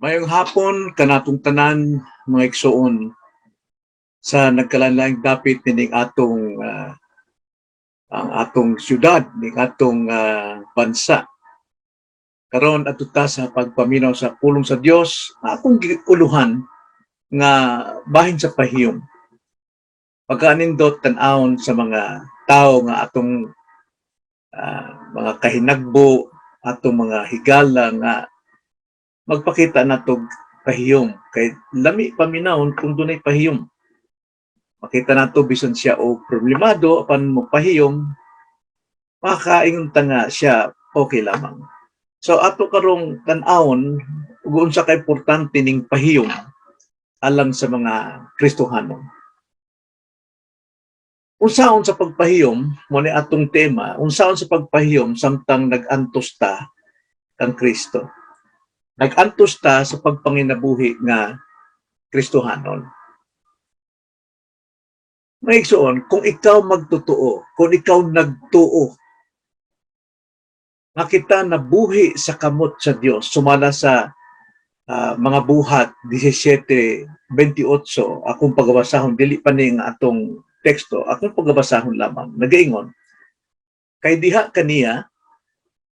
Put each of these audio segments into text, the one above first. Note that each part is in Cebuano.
Maayong hapon kanatong tanan, mga igsoon, sa nagkalain-laing dapit nining atong ang atong syudad ning atong bansa. Karon adto ta sa pagpaminaw sa pulong sa Dios, akong giuluhan nga bahin sa pahiyom. Pagkaanindot tan-awon sa mga tao nga atong mga kahinagbo, atong mga higala nga magpakita natog pahiyom kay lami paminawon kung dunay pahiyom. Makita nato bisan siya og problemado, apan mo pahiyom, makaingon ta nga siya okay lamang. So ato karong tan-awon ug unsa ka importante ning pahiyom alang sa mga Kristohano. Unsaon sa pagpahiyom, mo ni atong tema, unsaon sa pagpahiyom samtang nag-antos ta kang Kristo? Nag-antos ta sa pagpanginabuhi nga Kristohanon. Mga igsoon, kung ikaw magtotoo, kung ikaw nagtuo, nga kita nabuhi sa kamot sa Dios, sumala sa mga Buhat 17:28, akong pagabasahon, dili pa ni nga atong teksto, akong pagabasahon lamang, nagaingon, "Kay diha kaniya,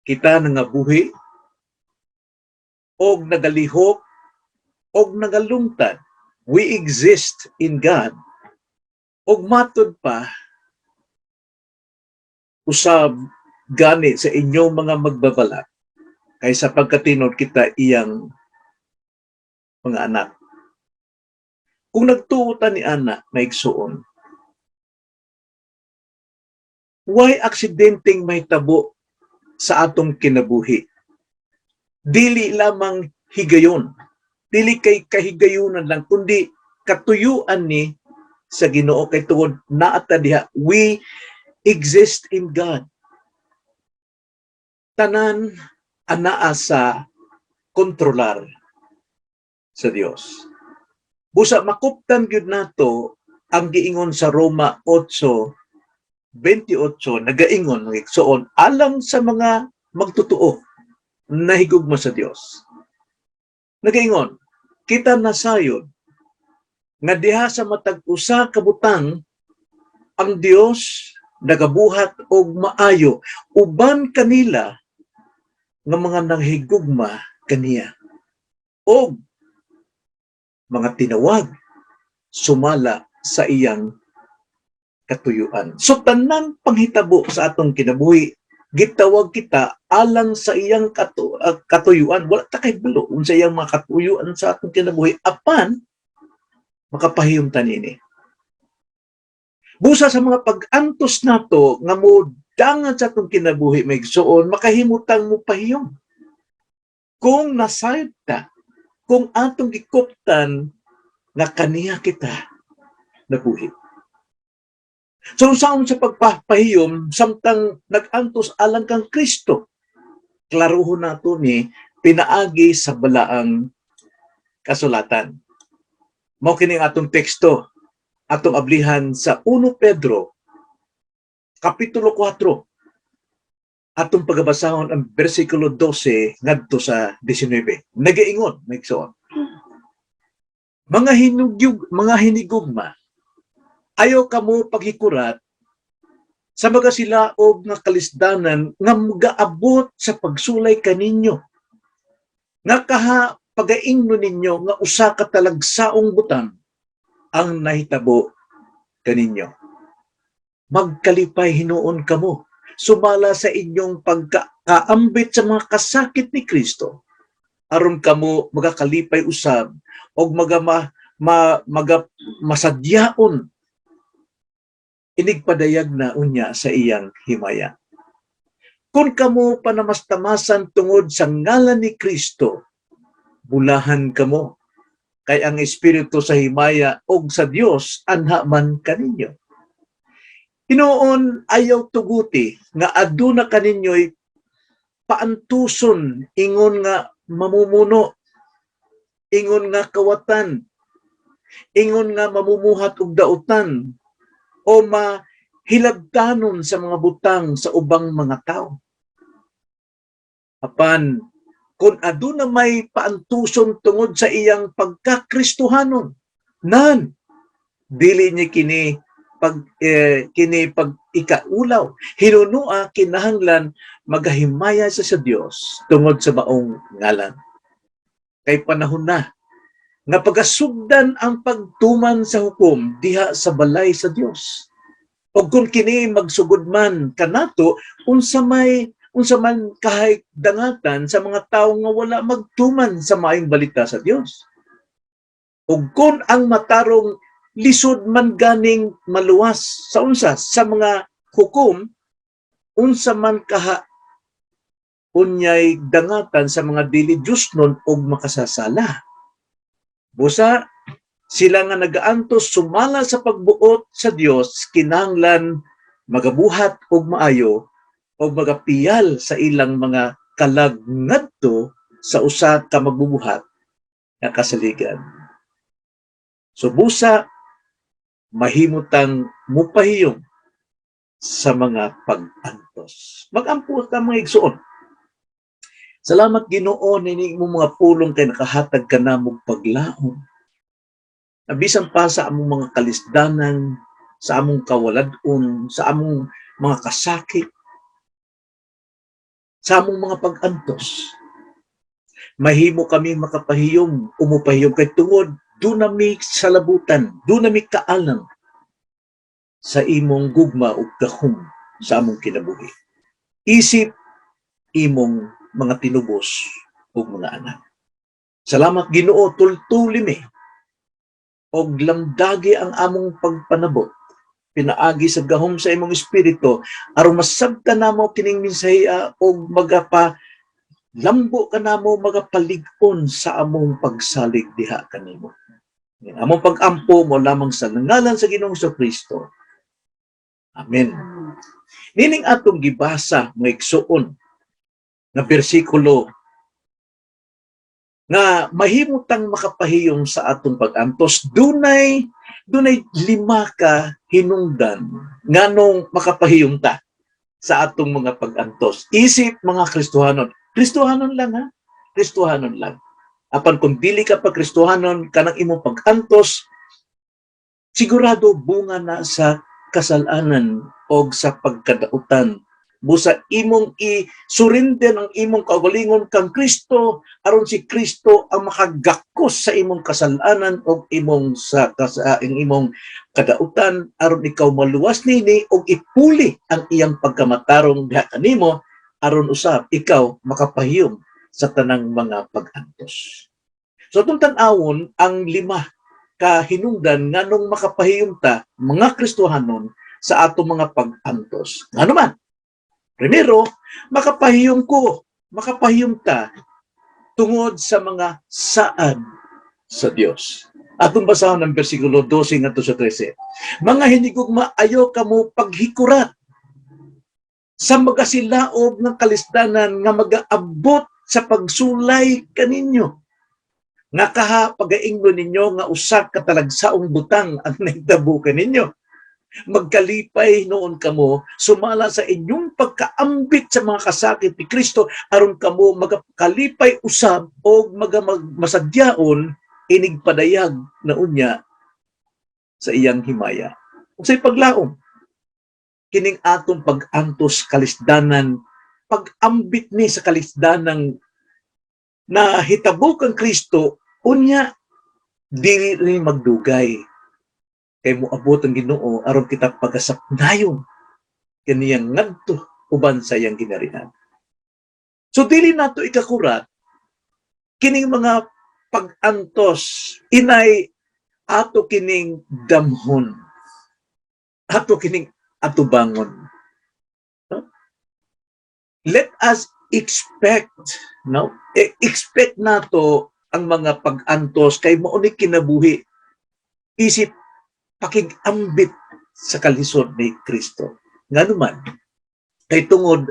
kita nangabuhi, og nagalihok, og nagalungtad." We exist in God. Og matud pa, "Usab gani sa inyong mga magbabalat, kay sa pagkatinod kita iyang mga anak." Kung nagtuo ta ni ana, mga igsoon, way aksidenteng mahitabo sa atong kinabuhi? Dili lamang higayon. Dili kay kahigayunan lang, kundi katuyuan ni sa Ginoo kay tungod naa ta diha, we exist in God. Tanan anaa sa kontrolar sa Dios. Busa makuptan gyud nato ang giingon sa Roma 8:28, nagaingon, mga igsoon, alang sa mga magtotoo nahigugma sa Dios. Nagaingon, "Kita nasayod nga diha sa matag usa ka butang ang Dios nagabuhat og maayo uban kanila nga mga nanghigugma kaniya og mga tinawag sumala sa iyang katuyuan." So tanang panghitabo sa atong kinabuhi, gitawag kita alang sa iyang katuyuan. Wala ta kahibalo unsa iyang mga katuyuan sa atong kinabuhi, apan makapahiyom ta niini. Busa sa mga pag-antos nato nga mo dangan sa atong kinabuhi, mga igsoon, makahimutang mo pahiyom. Kung nasayod ta, kung atong gikuptan nga kaniya kita nabuhi. So unsaon sa pagpahiyom samtang nag-antos alang kang Kristo? Klaruhon nato ni pinaagi sa balaang kasulatan. Mao kini ang atong teksto, atong ablihan sa 1 Pedro kapitulo 4. Atong pagabasahon ang bersikulo 12 ngadto sa 19. Nagaingon, mga igsoon, "Mga hinigugma, ayaw kamo paghikurat sa mga silaog nga kalisdanan nga mugaabot sa pagsulay kaninyo. Nga kaha pagaingno ninyo nga usa ka talagsaong butang ang nahitabo kaninyo. Magkalipay hinuon kamo sumala sa inyong pagkaambit sa mga kasakit ni Kristo aron kamo magakalipay usab og maga masadyaon inigpadayag na unya sa iyang himaya. Kung kamo panamastamasan tungod sa ngalan ni Kristo, bulahan kamo kay ang espiritu sa himaya og sa Dios anha man kaninyo. Hinuon ayaw tuguti nga aduna kaninyo'y paantuson ingon nga mamumuno, ingon nga kawatan, ingon nga mamumuhat og dautan, o mahilabtanon sa mga butang sa ubang mga tao. Apan Kung aduna may paantuson tungod sa iyang pagkakristohanon, nan dili niya kini pag ikaulaw. Hinunua kinahanglan magahimaya sa Dios tungod sa maong ngalan. Kay panahon na nga pagasugdan ang pagtuman sa hukom diha sa balay sa Dios. O kung kini magsugod man kanato, unsa man kahay dangatan sa mga tawo nga wala magtuman sa maayong balita sa Dios? Ug kung ang matarong lisod man ganing maluwas sa unsa sa mga hukom, unsa man kaha unyay dangatan sa mga dili Diyosnon og makasasala? Busa sila nga nagaantos sumala sa pagbuot sa Dios kinahanglan magabuhat og maayo o magapiyal sa ilang mga kalag ngadto sa usa ka magbubuhat nga kasaligan. So busa mahimutang mupahiyom sa mga pag-antos. Mag-ampo ka, mga igsuon. Salamat, Ginoo, nining imong mga pulong kay nakahatag ka namog paglaom. Bisan pa sa among mga kalisdanan, sa among kawalad-on, sa among mga kasakit, sa among mga pag-antos, mahimo kami makapahiyom, umupahiyom kay tungod duna mi salabutan, duna mi kaalam sa imong gugma ug gahom sa among kinabuhi. Isip imong mga tinubos ug mga anak. Salamat, Ginoo, tultuli mi og lamdagi ang among pagpanabot pinaagi sa gahom sa imong espiritu aron masabtan namo kining mensahe og magapa lambo ka namo, magapalig-on sa among pagsalig diha kanimo. Among pag-ampo mo lamang sa ngalan sa Ginoong Kristo. Amen. Nining atong gibasa, mga igsuon, nga bersikulo nga mahimutang makapahiyom sa atong pag-antos, dunay lima ka hinungdan nganong makapahiyom ta sa atong mga pag-antos. Isip mga Kristohanon. Kristohanon lang ha. Kristohanon lang. Apan kung dili ka pa Kristohanon, kanang imong pag-antos sigurado bunga na sa kasalanan o sa pagkadautan. Busa imong i-surrender ang imong kaugalingon kang Kristo aron si Kristo ang makagakos sa imong kasalanan o imong sa ang imong kadautan aron ikaw maluwas nini og ipuli ang iyang pagkamatarong diha kanimo aron usab ikaw makapahiyom sa tanang mga pag-antos. So atong tan-awon ang lima ka hinungdan nganong makapahiyom ta, mga Kristohanon, sa atong mga pag-antos. Ngano man? Primero, makapahiyom ko, makapahiyom ta tungod sa mga saad sa Dios. Atong basahon ang bersikulo 12 ngadto sa 13. "Mga hinigugma, ayo kamo paghikurat sa magasilaob ng kalisdanan nga magaabot sa pagsulay kaninyo. Nga kaha pagaingno ninyo nga usa ka talagsaong butang ang nahitabo kaninyo. Magkalipay noon kamo sumala sa inyong pagkaambit sa mga kasakit ni Kristo aron kamo magakalipay usab og masadyaon inig padayag na unya sa iyang himaya." Unsay paglaom? Kining atong pag-antos kalisdanan, pag-ambit ni sa kalisdanang na hitabo kang Kristo, unya dili ni magdugay kay moabot ang Ginoo aron kita pagasapnayon kaniyang ngadto uban sa iyang ginarian. So dili nato ikakurat kining mga pag-antos, inay ato kining damhon. Ato kining atubangon. No? Let us expect, no? Expect nato ang mga pag-antos kay mao ni kinabuhi. Isip pakigambit sa kalisod ni Kristo. Ngano man, kay tungod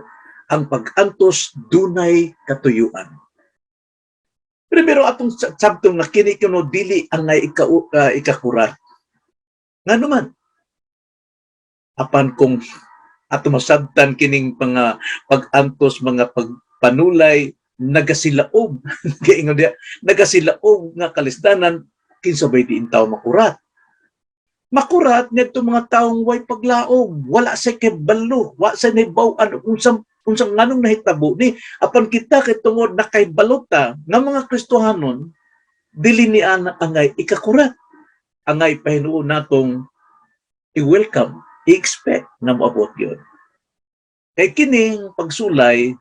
ang pag-antos dunay katuyuan. Primero atong sabtong nga kini kuno dili ang ngay ikakurat. Ngano man, apan kung ato masabtan kining mga pag-antos, mga pagpanulay, Nagasilaob, gaingon diya, nagasilaob nga kalisdanan, kinsa bay diin tao makurat? Makurat ngadto mga taong way paglaom, wala sa kibalo, wa sa nahibaw-an unsang unsang nganong nahitabo ni. Apan kita, kay tungod nakaybalo ta nga mga Kristohanon, dili ni ana angay ikakurat. Angay pahinuon natong i-welcome, i-expect nga moabot yun. Kay kining pagsulay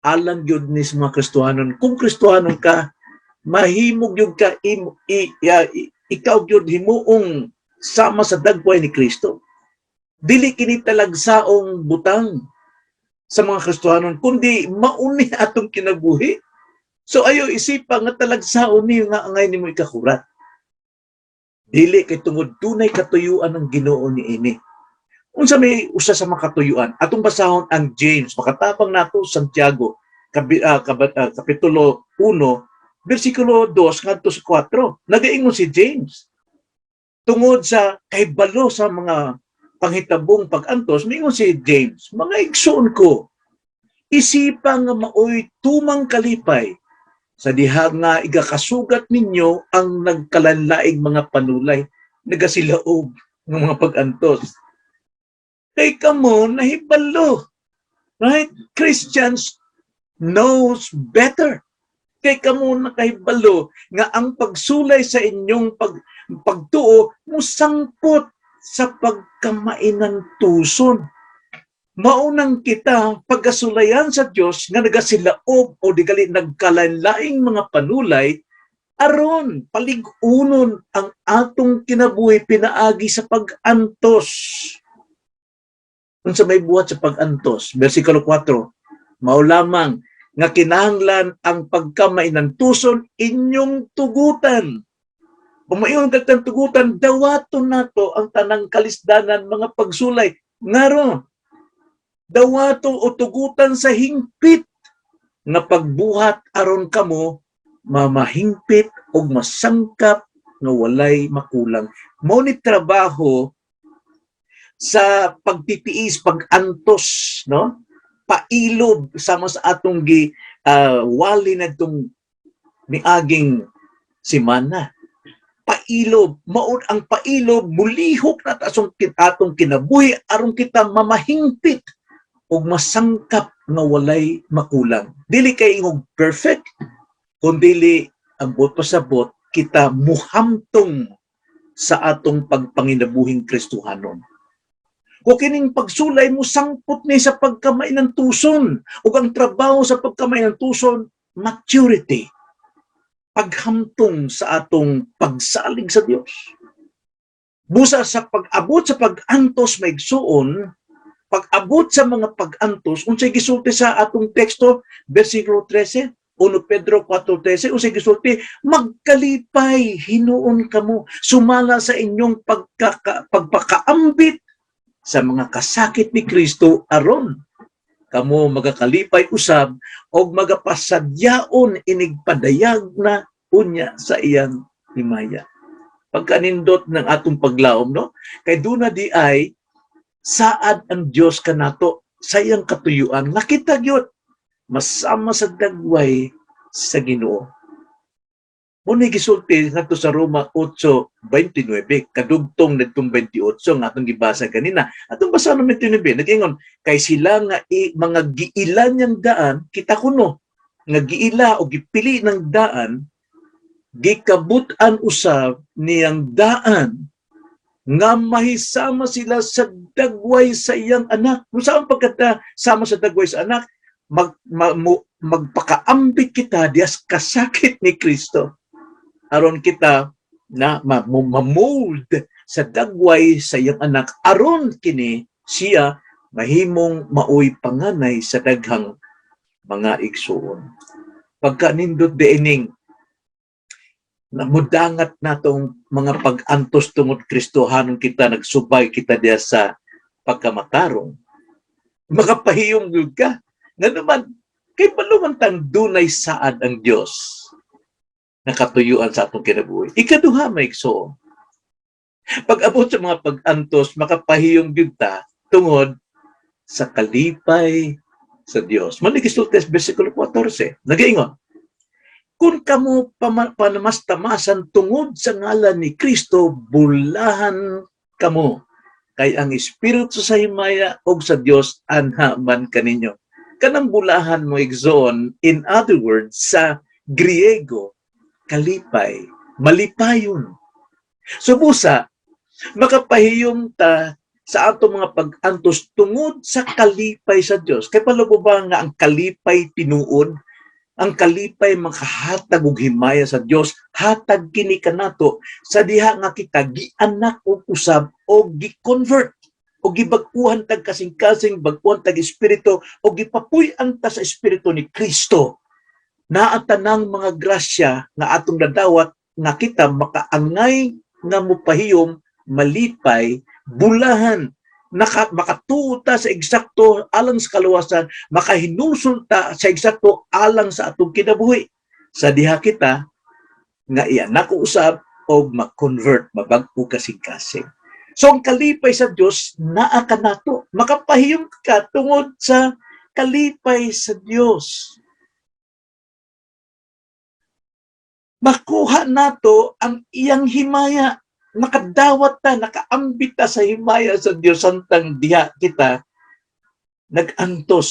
alang gyud ni sa mga Kristohanon. Kung Kristohanon ka, mahimog gyud ka ikaw gyud himuong sama sa dagway ni Kristo. Dili kini talagsaong butang sa mga Kristohanon, kundi mauni atong kinabuhi. So ayo isipa nga talagsaon ni nga angay nimo ikakurat. Dili, kay tungod dunay katuyuan ng Ginoo ni ini. Unsa may usa sa mga katuyuan? Atong basahon ang James, makatabang nato Santiago, kapitulo 1, bersikulo 2 ngadto sa 4. Nagaingon si James tungod sa kahibalo sa mga panghitabong pag-antos, mingon si James, "Mga igsoon ko, isipa nga maoy tumang kalipay sa diha nga igakasugat ninyo ang nagkalanlaing mga panulay," nagasilaob ng mga pag-antos. Kay kamo nahibalo. Right? Christians knows better. Kay kamo nakahibalo nga ang pagsulay sa inyong pagtuo musangpot sa pagkamainantuson. Maunang kita pagkasulayan sa Dios nga nagasilaob o di gali nagkalanlaing mga panulay aron palig-unon ang atong kinabuhi pinaagi sa pag-antos. Unsa may buhat sa pag-antos? Versikulo 4. "Mao lamang nga kinahanglan ang pagkamainantuson inyong tugutan." Kung maingon kag tugutan, dawaton nato ang tanang kalisdanan, mga pagsulay. Ngaro, dawato o tugutan sa hingpit nga pagbuhat aron kamo mamahingpit og masangkap nga walay makulang. Mao ni trabaho sa pagtitiis, pag-antos, no? Pailob sama sa atong gi wali ngadtong miaging semana. Pailob, mao ang pailob, mulihok na atong kinabuhi aron kita mamahingpit ug masangkap nga walay makulang. Dili kay ingog perfect, kundili ang buot pasabot kita muhamtong sa atong pagpanginabuhing Kristohanon. Kung kining pagsulay mo sangpot ni sa pagkamainantuson ug ang trabaho sa pagkamainantuson, maturity, paghamtong sa atong pagsalig sa Dios. Busa sa pag-abot sa pag-antos, maigsuon, pag-abot sa mga pag-antos, unsay gisulti sa atong teksto, versikulo 13, 1 Pedro 4:13, unsay gisulti? "Magkalipay hinuon kamo sumala sa inyong pagpakaambit sa mga kasakit ni Kristo aron kamo magakalipay usab og magapasadyaon inig padayag na unya sa iyang himaya." Pagkanindot ng atong paglaom, no? Kay duna di ay saad ang Dios kanato sa iyang katuyuan. Nakita gyud masama sa dagway sa Ginoo. Mao gisulti ngadto sa Roma 8:29, kadugtong ngadtong 28 nga atong gibasa ganina. Atong basa ng 29, nag-ingon, "Kay sila nga mga giila niyang daan," kita kuno, nga giila o gipili ng daan, "gikabut-an usab niyang daan nga mahisama sila sa dagway sa iyang anak." Kung saan pagkata sama sa dagway sa anak, magpakaambit kita dias kasakit ni Kristo. Aron kita na ma-mold sa dagway sa iyang anak, aron kini siya mahimong maoy panganay sa daghang mga igsuon. Pagkanindot diining namudangat natong mga pag-antos tungod Kristohanon kita, nagsubay kita diya sa pagkamatarong, makapahiyom gyud ka. Nga naman, kay man tang dunay saad ang Dios na katuyuan sa atong kinabuhi. Ikaduha, maigsoon. Pag-abot sa mga pag-antos, makapahiyom gyud ta tungod sa kalipay sa Ginoo. sa Dios. Mao gisulti sa versikulo 14. Nagaingon, "Kung kamo panamastamasan tungod sa ngalan ni Kristo, bulahan kamo. Kay ang Espiritu sa himaya og sa Dios anha man kaninyo." Kanang bulahan mo, igsoon, in other words, sa Griego, kalipay, malipayon. So busa, makapahiyom ta sa atong mga pag-antos tungod sa kalipay sa Dios. Kay palabo ba nga ang kalipay tinuod? Ang kalipay makahatag og himaya sa Dios, hatag kini kanato sa diha nga kita gianak og usab o gi-convert o gibag-uhan tag kasing-kasing, bag-uhan tag espiritu o gipapuy-an ta sa espiritu ni Kristo. Naa tanang mga grasya nga atong nadawat nga kita makaangay nga mupahiyom, malipay, bulahan, makatuo ta sa eksakto alang sa kaluwasan, makahinulsol ta sa eksakto alang sa atong kinabuhi. Sa diha kita nga ianak usab o ma-convert, mabag-o kasing-kasing. So ang kalipay sa Dios naa kanato. Makapahiyom ka tungod sa kalipay sa Dios. Makuha nato ang iyang himaya. Nakadawat ta, nakaambit ta sa himaya sa Dios samtang diha kita nag-antos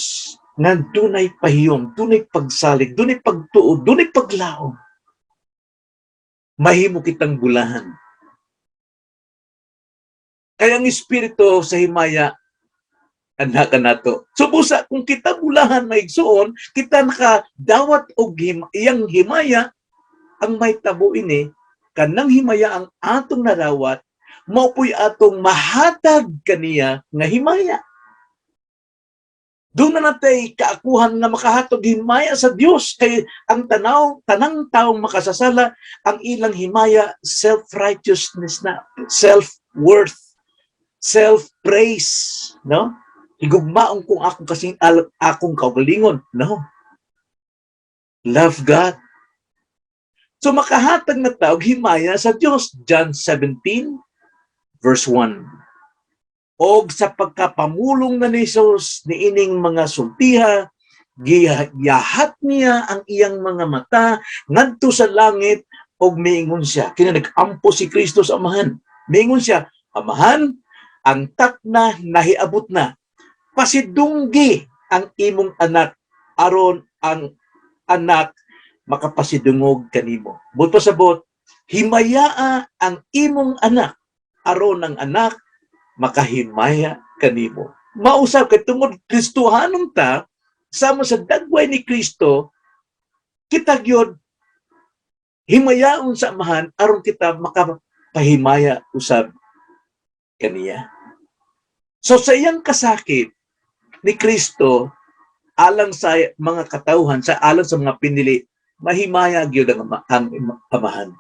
nga dunay pahiyom, dunay pagsalig, dunay pagtuo, dunay paglaom. Mahimo kitang bulahan. Kaya ang espiritu sa himaya anha kanato. So busa kung kita bulahan, mga igsoon, kita nakadawat og iyang himaya, ang may tabo ini kanang himaya ang atong nadawat, mao po'y atong mahatag kaniya nga himaya. Doon na natay kaakuhan nga makahatag himaya sa Dios kay ang tanaw tanang taong makasasala, ang ilang himaya self-righteousness na, self-worth, self-praise, no? Higugmaon kung akong kasing akong kaugalingon, no? Love God. So makahatag na ta og himaya sa Dios. John 17 verse 1. Og sa pagkapamulong na ni Jesus niining mga sultiha, giyahat niya ang iyang mga mata ngadto sa langit og miingon siya. Kina nag-ampo si Kristo sa Amahan. Miingon siya, "Amahan, ang takna nahiabot na. Pasidunggi ang imong anak aron ang anak makapasidungog kanimo." Buot pasabot, himayaa ang imong anak aron ang anak makahimaya kanimo. Mausab kay tungod Kristohanon ta, sama sa dagway ni Kristo, kita gyud himayaon sa Amahan aron kita makapahimaya usab kaniya. So sa iyang kasakit ni Kristo alang sa mga katawhan, sa alang sa mga pinili, mahimaya gyud ang Amahan.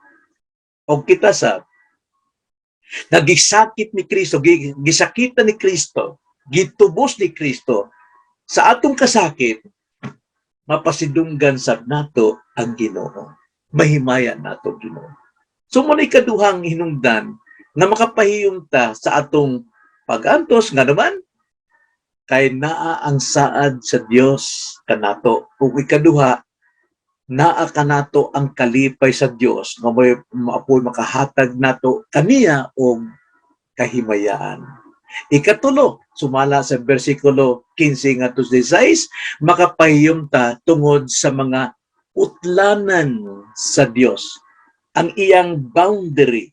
Og kita sa nagisakit ni Kristo, gisakitan ni Kristo, gitubos ni Kristo sa atong kasakit, mapasidunggan sab nato ang Ginoo. Mahimaya nato ang Ginoo. So mao ikaduhang hinungdan nga makapahiyom ta sa atong pag-antos nga naman kay naa ang saad sa Dios kanato. Ug ikaduha, naa kanato ang kalipay sa Dios nga may maapoy makahatag nato kaniya og kahimayaan. Ikatulo, sumala sa bersikulo 15 ngadto 16, makapahiyom ta tungod sa mga utlanan sa Dios. Ang iyang boundary,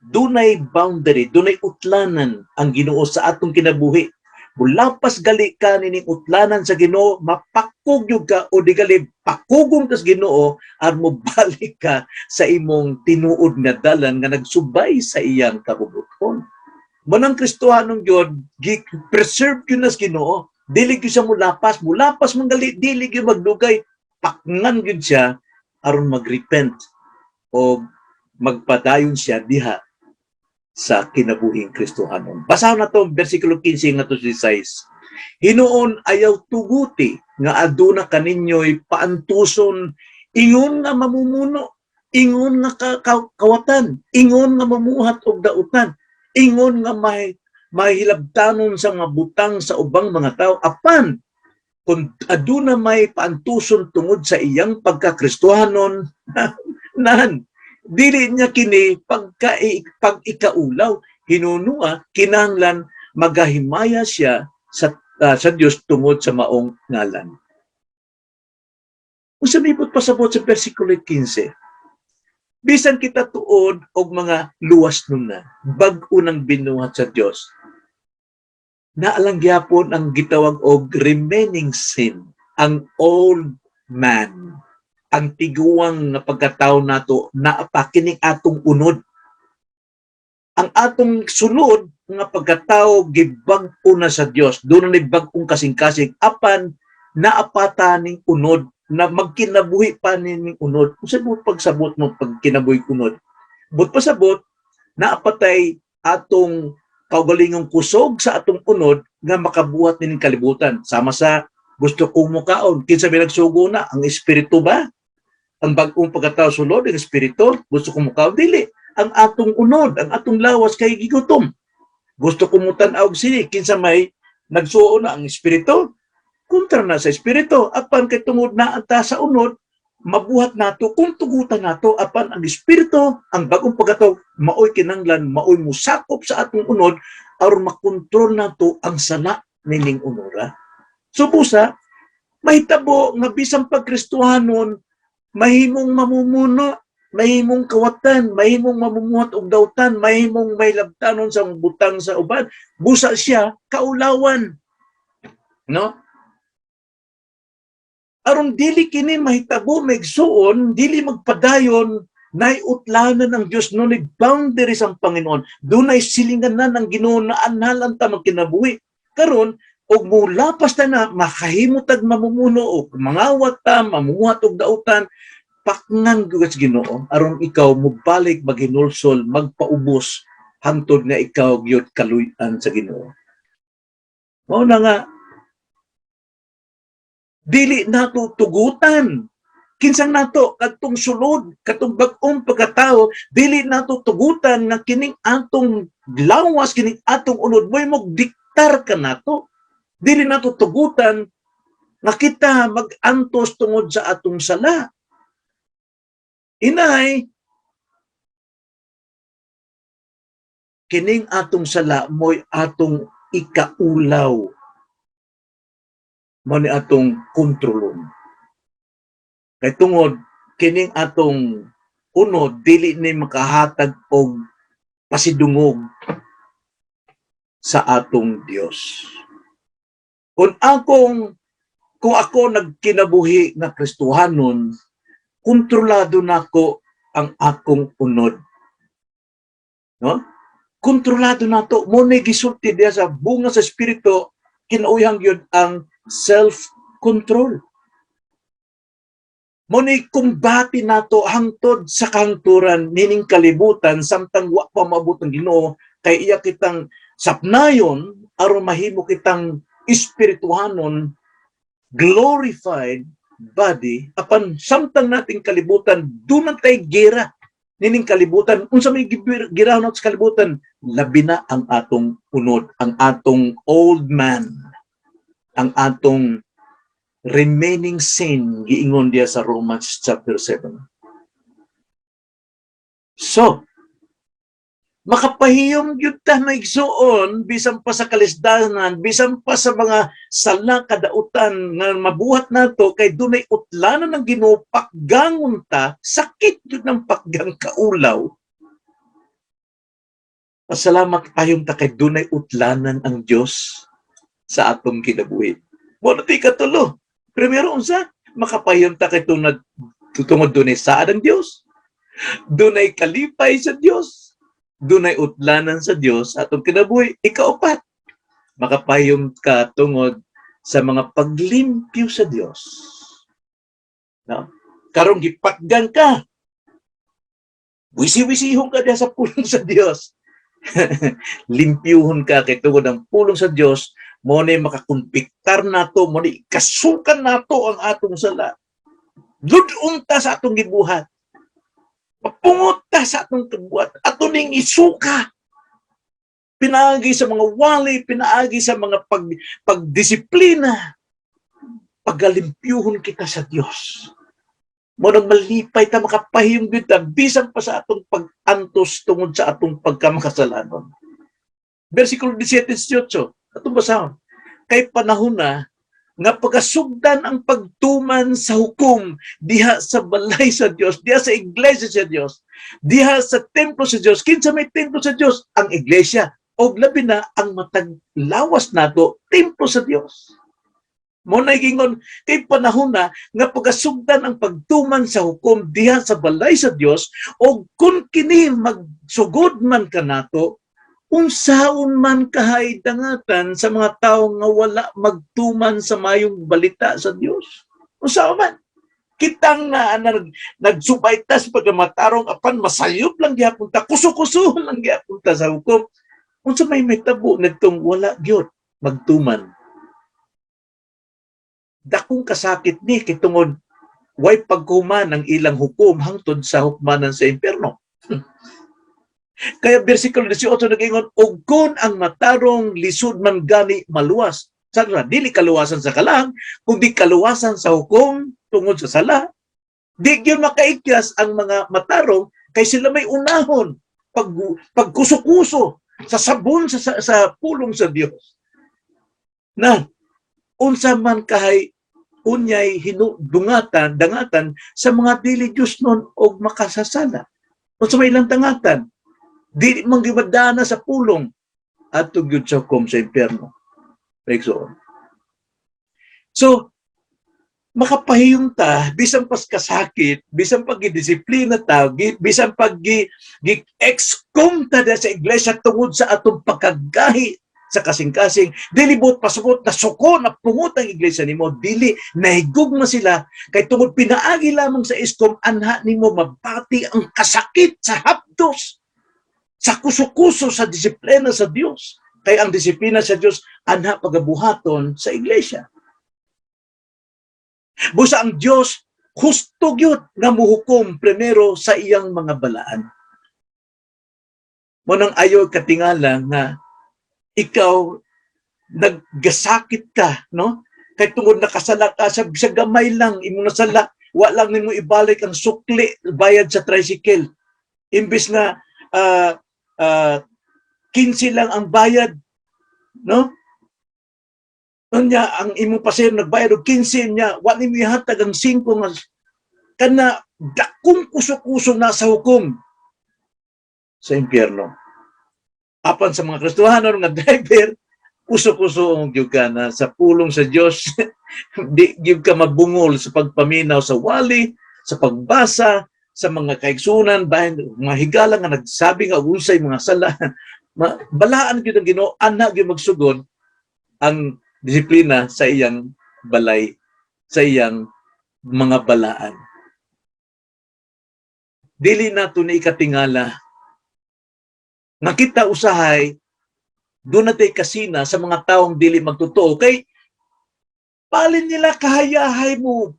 dunay boundary, dunay utlanan ang Ginoo sa atong kinabuhi. Mulapas gali ka nining utlanan sa Ginoo, mapakog gyud ka o di gali pakugon ka sa Ginoo aron mobalik ka sa imong tinuod nga dalan nga nagsubay sa iyang kabubut-on. Manang Kristohanong gyud, gi-preserve gyud na sa Ginoo. Dili gyud siya mulapas, mulapas man gali dili gyud magdugay, pakngan gyud siya aron magrepent o magpadayon siya diha sa kinabuhing Kristohanon. Basahon na to versikulo 15 ngadto 16. "Hinuon, ayaw tuguti nga aduna kaninyo'y paantuson ingon nga mamumuno, ingon nga kawatan, ingon nga mamuhat og dautan, ingon nga may mahilabtanon sa mga butang sa ubang mga tao, apan Kung aduna may paantuson tungod sa iyang pagkakristohanon, nan dili niya kini pagka pag-ikaulaw, hinunua kinahanglan magahimaya siya sa Dios tungod sa maong ngalan. Unsa may pasabot sa versikulo 15? Bisan kita tuod og mga luwas nun na, bag-o nang binuhat sa Dios, naa lang gyapon ang gitawag og remaining sin, ang old man, ang tiguang nga pagkatao nato, naa pa kining atong unod. Ang atong sulod nga pagkatao gibag-o na sa Dios. Duna na bag-ong kasing-kasing, apan naa pa ta ning unod na magkinabuhi pa ning unod. Unsa mo pagsabot mo pagkinabuhi unod? But pasabot, naa pa tay atong kaugalingong kusog sa atong unod nga makabuhat nining kalibutan. Sama sa gusto kong mukaon. Kinsa may nagsugo na? Ang espiritu ba? Ang bag-ong pagkatao sulod, ang espiritu, gusto kong mukaon? Dili. Ang atong unod, ang atong lawas kay gigutom. Gusto kong mutan-aw sini, kinsa may nagsuo na? Ang espiritu? Kontra na sa espiritu. Apan kay tungod naa ta sa unod, mabuhat nato kung tugutan nato, apan ang espiritu, ang bagong pagkatao, maoy kinanglan maoy musakop sa atong unod aron makontrol nato ang sala nining unora. So busa mahitabo nga bisan pagkristohanon, mahimong mamumuno, mahimong kawatan, mahimong mamumuhat og dautan, mahimong may labtanon sa butang sa uban. Busa siya kaulawan, no? Aron dili kini mahitabo, maigsuon, dili magpadayon, nay utlanan ng Dios, no boundaries ang Panginoon. Dunay silingan na ng Ginoo na anhalan ta magkinabuhi. Karon og mulapas ta na, makahimo tag mamumuno o mangawat ta, mamumuhat og dautan, pakngan gyud sa Ginoo aron ikaw mobalik, maghinulsol, magpaubos hangtod nga ikaw gyud kaluy-an sa Ginoo. Mao na nga dili nato tugutan. Kinsang nato? Kadtong sulod, katong bag-ong pagkatao, dili nato tugutan nga kining atong lawas, kining atong unod mo'y diktar kanato. Dili nato tugutan nga kita mag-antos tungod sa atong sala. Inay, kining atong sala mo'y atong ikaulaw, mao ni atong kontrolon. Kay tungod kining atong unod dili ni makahatag og pasidungog sa atong Dios. Kung ako nagkinabuhi nga Kristohanon, kontrolado nako ang akong unod. No? Kontrolado nato. Mao ni gisulti diya sa bunga sa espiritu, kinauyang gyud ang self-control. Mao ni kumbati nato hangtod sa kahangturan nining kalibutan samtang wa pa maabot ang Ginoo, kay iya kitang sapnayon aron mahimo kitang espirituhanon, glorified body. Apan samtang nating kalibutan, duna tay gera nining kalibutan. Unsa may gera nato sa kalibutan? Labi na ang atong unod, ang atong old man, ang atong remaining sin, giingon diya sa Romans chapter 7. So, makapahiyom gyud ta, maigsuon, bisan pa sa kalisdanan, bisan pa sa mga sala, kadautan nga mabuhat nato, kay dunay utlanan ng Ginoo, pakgangon ta, sakit gyud ng pakgang kaulaw. Pasalamat pahiyom ta kay dunay utlanan ang Dios sa atong kinabuhi. Mao na katulo. Primero, unsa? Makapahiyom ta kay tunad tungod dunay saad ang Dios. Dunay kalipay sa Dios. Dunay utlanan sa Dios atong kinabuhi. Ikaupat, makapahiyom ka tungod sa mga paglimpyo sa Dios. No? Karong gipakgan ka. Wisi-wisihon ka diha sa pulong sa Dios. Limpyuhon ka kay tungod ang pulong sa Dios mao ni makakumbiktar nato, mao ni kasukan nato ang atong sala. Lud-on ta sa atong gibuhat. Mapungot ta sa atong kabuhat. Ato ning isuka. Pinaagi sa mga wali, pinaagi sa mga pagdisiplina. Pagalimpyuhon kita sa Dios. Mao nang malipay ta, makapahiyom gyud ta bisan pa sa atong pag-antos tungod sa atong pagkamakasalanon. Versikulo 17-18, atong basahon. Kay panahon na nga pagkasugdan ang pagtuman sa hukom diha sa balay sa Dios, diha sa iglesia sa Dios, diha sa templo sa Dios. Kinsa may templo sa Dios? Ang iglesia. Og labi na ang matag lawas nato, templo sa Dios. Mao na gingon, kay panahon na nga pagkasugdan ang pagtuman sa hukom diha sa balay sa Dios, og kung kini magsugod man kanato, unsaon man kahay dangatan sa mga tao nga wala magtuman sa mayong balita sa Dios? Unsaon man? Kitang nga nagsubay ta sa pagkamatarong, apan masayop lang gihapon ta, kuso-kuso lang gihapon ta sa hukom. Unsa may mahitabo ngadtong wala gyud magtuman? Dakong kasakit ni kay tungod way pagkuman ang ilang hukom hangtod sa hukmanan sa impyerno. Kaya versikulo 18 nag-ingon, "Og kun ang matarong lisod man gani maluwas." Sa dili kaluwasan sa kalag, kundi kaluwasan sa hukom tungod sa sala. Di gyud makaikyas ang mga matarong kay sila may unahon pagkuso-kuso sa sabon sa pulong sa Dios. Na unsa man kahay unyay hinudungatan dangatan sa mga dili Diyosnon og makasasala? Unsa may ilang dangatan? Dili man gimadana sa pulong, adto gyud sa hukom sa impyerno. Igsoon. So, makapahiyom ta bisan pas kasakit, bisan pag gidisiplina ta, bisan pag gi, gi excom ta sa iglesia tungod sa atong pagkagahi sa kasing-kasing, dili buot pasabot na suko na pungot ang iglesia nimo, dili nahigugma sila kay tungod pinaagi lamang sa EXCOM anha nimo mabati ang kasakit sa hapdos sa kuso-kuso sa disiplina sa Dios, kay ang disiplina sa Dios anha pagabuhaton sa iglesia. Busa ang Dios husto gyud nga muhukom primero sa iyang mga balaan. Mao nang ayaw katingala nga ikaw naggasakit ka, no? Kay tungod nakasala ka sa gamay lang imong nasala, wa lang nimo ibalik ang sukli bayad sa tricycle. Imbis na 15 lang ang bayad, no? Unya ang imong pasahero nagbayad og 15 niya, wa nimo ihatag ang 5 nga kana, dakong kuso-kuso na sa hukom sa impyerno. Apan sa mga Kristohano nga driver, kuso-kuso ang gyud ka na sa pulong sa Dios, di gyud ka mabungol sa pagpaminaw sa wali, sa pagbasa, sa mga kaigsunan, bahin mga higala nga nagsabi nga unsay mga sala. Balaan gyud ang Ginoo, anha gyud magsugod ang disiplina sa iyang balay, sa iyang mga balaan. Dili nato ni ikatingala nga kita usahay duna tay kasina sa mga taong dili magtotoo, kay palin nila kahayahay mo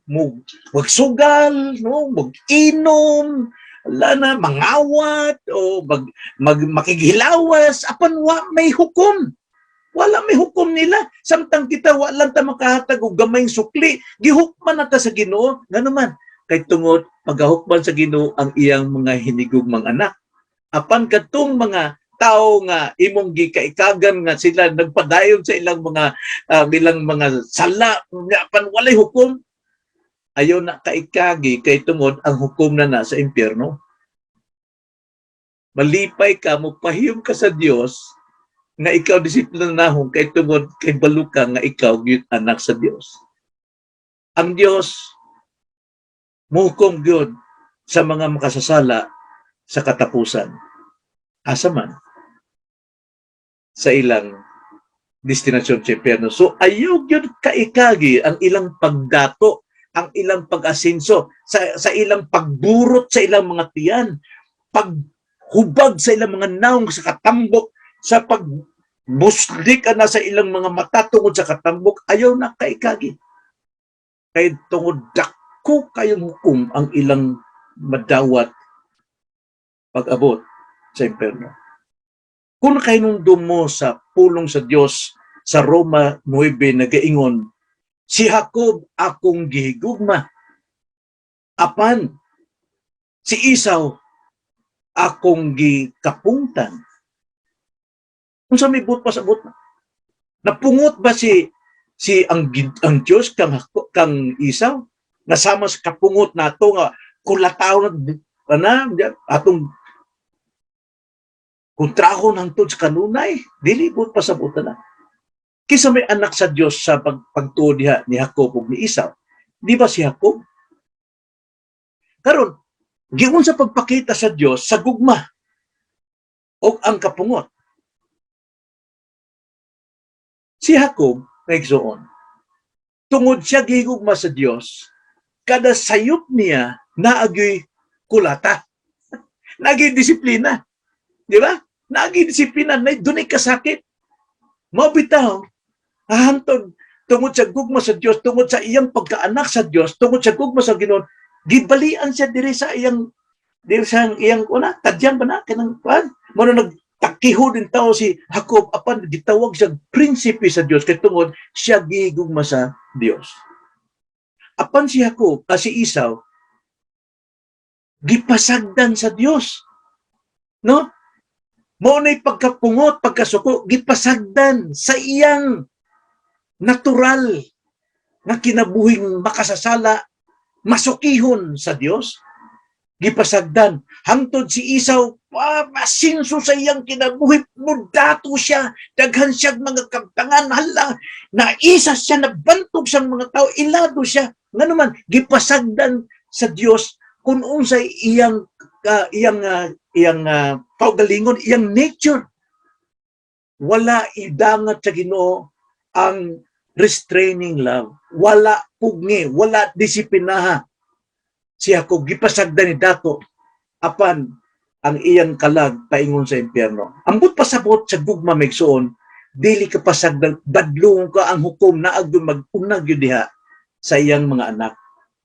magsugal, no, mag-inom, wala na mangawat o mag, mag makighilawas, apan wa may hukom. Wala may hukom nila, samtang kita wa lang ta makahatag og gamayng sukli, gihukman na ta sa Ginoo. Ngano man? Kay tungod pagahukman sa Ginoo ang iyang mga hinigugmang anak. Apan kadtong mga tao nga imong gikaikagan nga sila nagpadayon sa ilang mga sala nga apan walay hukom, ayaw na kaikagi kay tungod ang hukom na na sa impyerno. Malipay ka, mopahiyom ka sa Dios nga ikaw disiplinahon kay tungod kay balo ka nga ikaw gyud anak sa Dios. Ang Dios muhukom gyud sa mga makasasala sa katapusan. Asa man? Sa ilang destinasyon sa impyerno. So ayaw gyud kaikagi ang ilang pagdato, ang ilang pag-asinso, sa ilang pagburot sa ilang mga tiyan, paghubag sa ilang mga nawong sa katambok, sa pagbuslik na sa ilang mga mata tungod sa katambok, ayaw na kaikagi. Kay tungod dako kayong hukom ang ilang madawat pag-abot sa impyerno. Kung nakahinumdum mo sa pulong sa Dios sa Roma 9 nagaingon, Si Jacob akong gihigugma. Apan si Esau akong gikapungtan. Unsa may buot pasabot? Napungot ba si si ang ang Dios kang Esau? Nasama sa kapungot nato nga kulataw na ana atong kontrahon hangtod sa kanunay, dili buot pasabot na. Kinsa may anak sa Dios sa pagtuo diha ni Jacob ug ni Esau? Di ba si Jacob? Karon, giunsa pagpakita sa Dios sa gugma o ang kapungot? Si Jacob, mga, tungod siya gihigugma sa Dios, kada sayop niya naagyoy kulata. Naagyoy disiplina. Di ba? Naagyoy disiplina, na dunay kasakit. Mao bitaw, hantod tungod sa gugma sa Dios, tungod sa iyang pagkaanak sa Dios, tungod sa gugma sa Ginoo, gibalian siya diri sa iyang una, tadyan ba na kanang kuan? Mao na nagtakiho din tao si Jacob, apan gitawag siya prinsipe sa Dios kay tungod siya gihigugma sa Dios. Apan si Jacob, si Esau, gipasagdan sa Dios. No? Mao na'y pagkapungot, pagkasuko, gipasagdan sa iyang natural nga kinabuhing makasasala, masukihon sa Dios. Gipasagdan. Hangtod si Esau, masinso sa iyang kinabuhi, mudato siya, daghan siya mga kabtangan, hala, naisa siya, nabantog siyang mga tao, ilado siya. Nga naman, gipasagdan sa Dios kung unsay iyang kaugalingon, iyang nature. Wala idangat sa Ginoo ang restraining love. Wala pugni, wala disiplinaha. Si Jacob gipasagdan ni Dato, apan ang iyang kalag paingon sa impyerno. Ambot pasabot sa gugma, migsuon, dili ka pasagdan, badlong ka, ang hukom naag mag-unag yun diha sa iyang mga anak.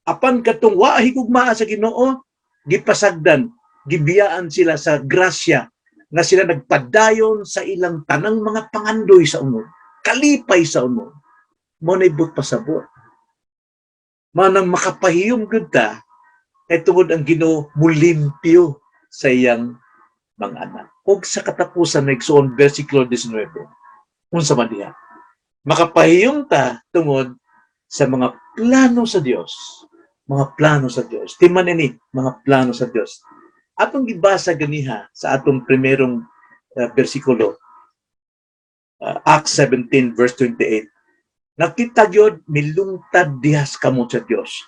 Apan katong wa higugmaa sa Ginoo, gipasagdan, gibiyaan sila sa grasya nga sila nagpadayon sa ilang tanang mga pangandoy sa unod, kalipay sa unod. Mao na'y buot pasabot. Manang makapahiyom gud ta kay tungod ang Ginoo mulimpyo sa iyang mga anak. Ug sa katapusan, igsoon, versikulo 19. Unsa man diha? Makapahiyom ta tungod sa mga plano sa Dios. Mga plano sa Dios. Timan ini, mga plano sa Dios. Atong gibasa ganiha sa atong primerong bersikulo, Acts 17 verse 28. Nakita gyud milungtad diha sa kamot sa Dios.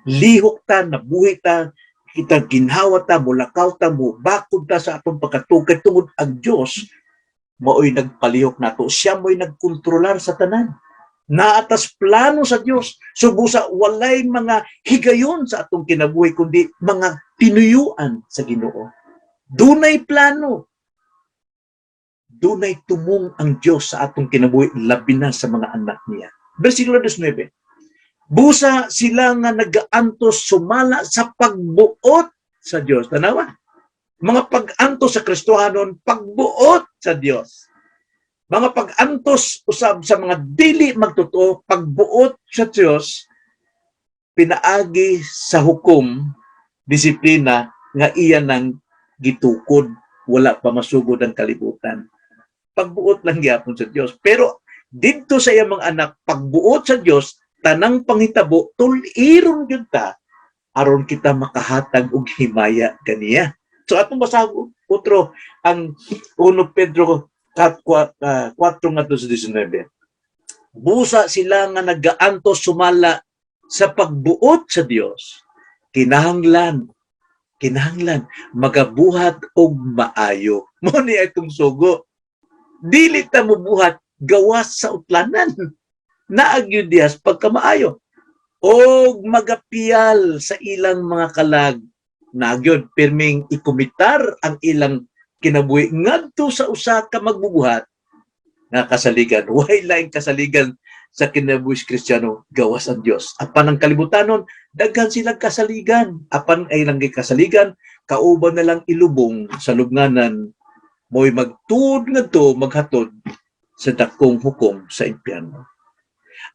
Lihok ta, nabuhi ta, kita ginhawa ta, mulakaw ta, mubakod ta sa atong pagkatugay tungod ang Dios mao'y nagpalihok nato. Siya mo'y nagkontrolar sa tanan. Naatas plano sa Dios. Subusa walay mga higayon sa atong kinabuhi kundi mga tinuyuan sa Ginoo. Dunay plano. Dunay tumong ang Dios sa atong kinabuhi, labi na sa mga anak niya. Versikulo 19. Busa sila nga nagaantos sumala sa pagbuot sa Dios. Tanawa. Mga pag-antos sa Kristohanon, pagbuot sa Dios. Mga pag-antos usab sa mga dili magtotoo, pagbuot sa Dios, pinaagi sa hukom, disiplina nga iya nang gitukod, wala pa masugod ang kalibutan. Pagbuot lang gyapon sa Dios. Pero didto sa iyang mga anak, pagbuot sa Dios, tanang panghitabo tuliron gyud ta aron kita makahatag og himaya kaniya. So atong basahon otro ang 1 Pedro 4 ngadto sa 19. Busa sila nga nagaantos sumala sa pagbuot sa Dios. Kinahanglan kinahanglan magabuhat og maayo. Mao ni atong sugo. Dili ta mobuhat gawas sa utlanan. Naag gyud dihas pagkamaayo. Og magapiyal sa ilang mga kalag. Nagyod pirming ikumitar ang ilang kinabuhi ngadto sa usa ka magbubuhat nga kasaligan. Way laing kasaligan sa kinabuhi sa Kristiyano gawas ang Dios. Apan ang kalibutanon, daghan silang kasaligan. Apan ay lang kasaligan, kauban na lang ilubong sa lubnganan, mo'y magtuod ngadto maghatod sa dakong hukom sa impyerno.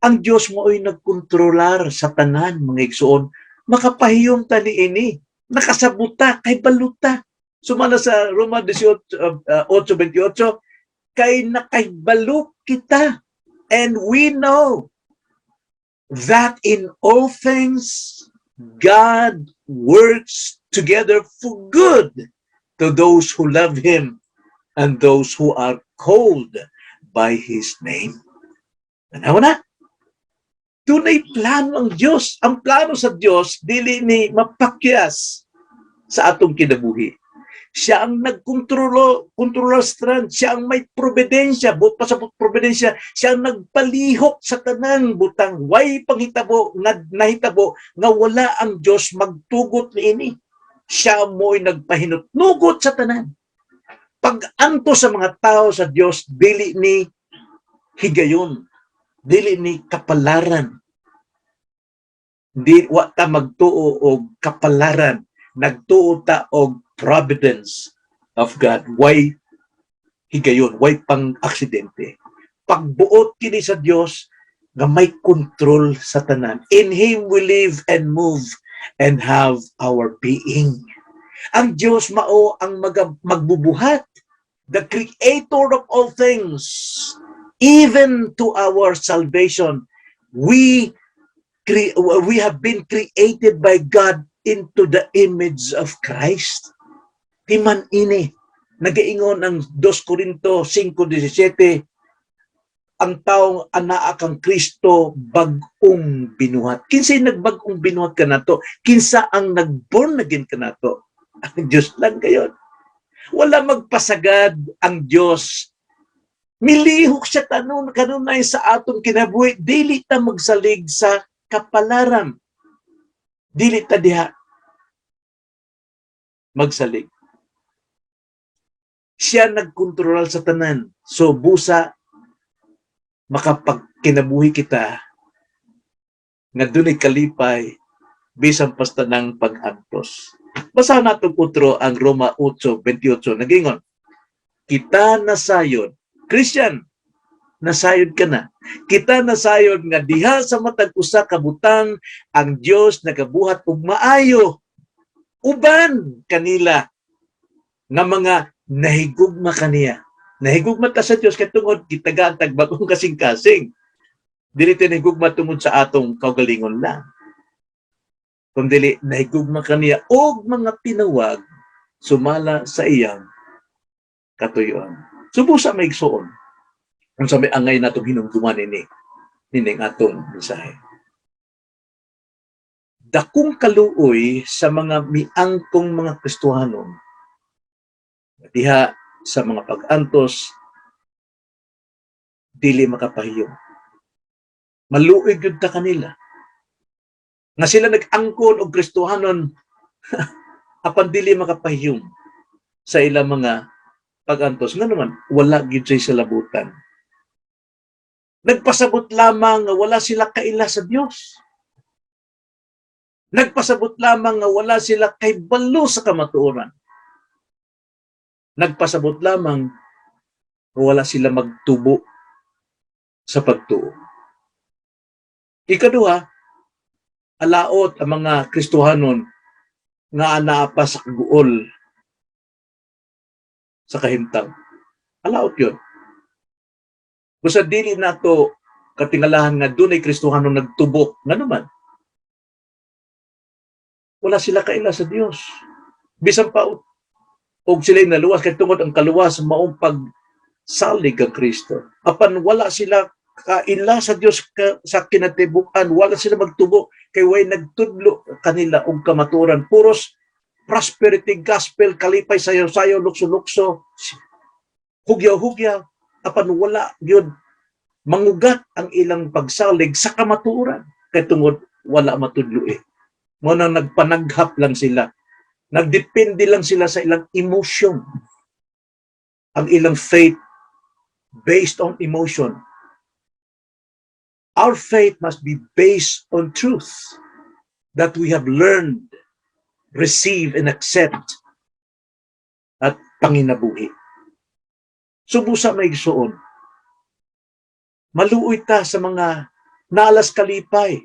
Ang Dios mao'y nagkontrolar sa tanan, mga igsoon. Makapahiyom ta niini. Nakasabot ta, kahibalo ta. Sumala sa Roma 18, 8:28, kay nakahibalo kita, and we know that in all things God works together for good to those who love Him and those who are called by His name. Tanaw na. Dunay plano ang Diyos. Ang plano sa Diyos, dili ni mapakyas sa atong kinabuhi. Siya ang nagkontrolo, kontrolar sa tanan. Siya ang may providensya, buot pa sa providensya, siya ang nagpalihok sa tanang butang. Way panghitabo nga nahitabo nga wala ang Diyos magtugot niini. Siya mo'y nagpahinutnugot sa tanan. Pag-anto sa mga tao sa Diyos, dili ni higayon, dili ni kapalaran. Di wa ta magtuo og kapalaran, nagtuo ta og providence of God. Way higayon, way pang aksidente. Pagbuot kini sa Dios nga may kontrol sa tanan. In Him we live and move and have our being. Ang Dios mao ang magbubuhat, the creator of all things, even to our salvation. We have been created by God into the image of Christ. Timan ini, nagaingon ang 2 Korinto 5:17, ang taong anaa kang Kristo, bag-ong binuhat. Kinsay nagbag-ong binuhat kanato? Kinsa ang nag-born again kanato? Ang Diyos lang kayon. Wala magpasagad ang Diyos. Milihok siya tanon kanunay sa atong kinabuhi. Dili ta magsalig sa kapalaran. Dili ta diha magsalig. Siya nagkontrol sa tanan. So busa makapagkinabuhi kita nga dunay kalipay bisan pa sa tanang pag-antos. Basahan nato utro ang Roma 8:28, nagingon, "Kita nasayod." Christian, nasayod ka na. "Kita nasayod nga diha sa matag usa ka butang ang Dios nagabuhat og maayo uban kanila nga mga nahigugma kaniya." Nahigugma ta sa Dios kay tungod gitagaan tag bag-ong kasing-kasing. Dili ta nahigugma tungod sa atong kaugalingon lang, kundili nahigugma kaniya og mga tinawag sumala sa iyang katuyuan. Subusa, mga igsoon, unsa may angay natong hinumduman ini nining atong mensahe. Dakong kaluoy sa mga miangkong mga Kristohanon diha sa mga pag-antos dili makapahiyom. Maluoy gyud ta kanila. Nga sila nag-angkon og Kristohanon apan dili makapahiyom sa ilang mga pag-antos. Nga naman, wala gyud sa labutan. Nagpasabot lamang nga wala sila kaila sa Dios. Nagpasabot lamang nga wala sila kaybalo sa kamatuoran. Nagpasabot lamang nga wala sila magtubo sa pagtuo. Ikaduha, alaot ang mga Kristohanon nga anaa pa sa kaguol sa kahimtang. Alaot yun. Busa dili nato katingalahan nga dunay Kristohanon nagtubok, nga naman, wala sila kaila sa Dios. Bisan pa og sila naluwas kay tungod ang kaluwas maong pagsalig kang Kristo. Apan wala sila kaila sa Dios sa kinatibukan, wala sila magtubo kay way nagtudlo kanila og kamatuoran. Puros prosperity gospel, kalipay, sayo-sayo, lukso-lukso, hugyaw-hugyaw, apan wala gyud mangugat ang ilang pagsalig sa kamatuoran kay tungod wala matudlo eh. Mo nang nagpanaghap lang sila. Nagdepende lang sila sa ilang emotion. Ang ilang faith based on emotion. Our faith must be based on truth that we have learned, receive, and accept at panginabuhi. Subusa, mga igsoon, maluoy ta sa mga Naa las kalipay.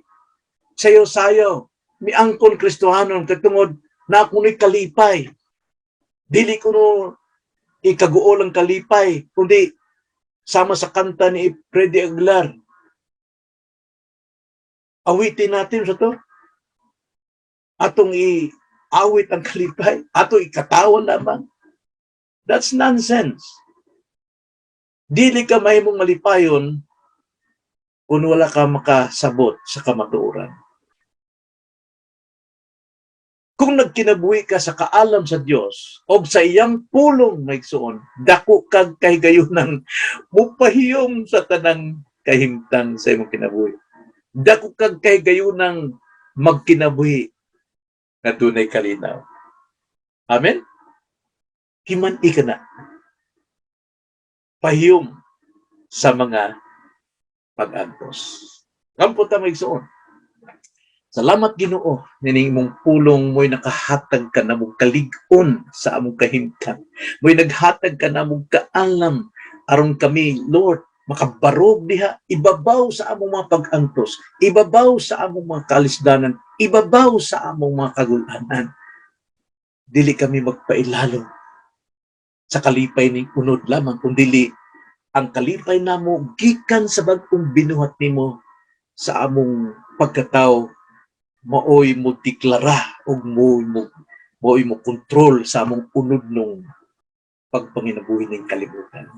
Sayaw-sayaw. Miangkon Kristohanon kay tungod naa kuno'y kalipay. Dili kuno ikaguol ang kalipay, kundi sama sa kanta ni Freddie Aguilar. Awitin natin sa to. Atong i-awit ang kalipay, ato ikatawan lamang. That's nonsense. Dili ka mahimong malipayon kung wala ka makasabot sa kamatuoran. Kung nagkinabuhi ka sa kaalam sa Dios o sa iyang pulong, mga igsoon, dako kag kahigayunang mupahiyom sa tanang kahimtang sa imong kinabuhi. Dako kag kahigayunang magkinabuhi nga dunay kalinaw. Amen? Himan-i ka na. Pahiyom sa mga pag-antos. Ampo ta, mga igsoon. Salamat, Ginoo, nining imong pulong mo'y nakahatag ka namong kalig-on sa among kahimtang. Mo'y naghatag ka namong kaalam aron kami, Lord, makabarog diha ibabaw sa among mga pag-antos, ibabaw sa among mga kalisdanan, ibabaw sa among mga kagulanan. Dili kami magpailalom sa kalipay ning unod lamang, kundi ang kalipay namo gikan sa bag-ong binuhat nimo sa among pagkatao maoy mo deklara ug mo maoy mo kontrol sa among unodnong pagpanginabuhi ning kalibutan.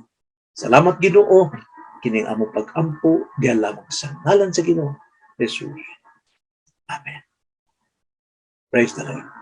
Salamat, Ginoo, kining among pag-ampo diha lamang sa ngalan sa Ginoo Jesus. Amen. Praise the Lord.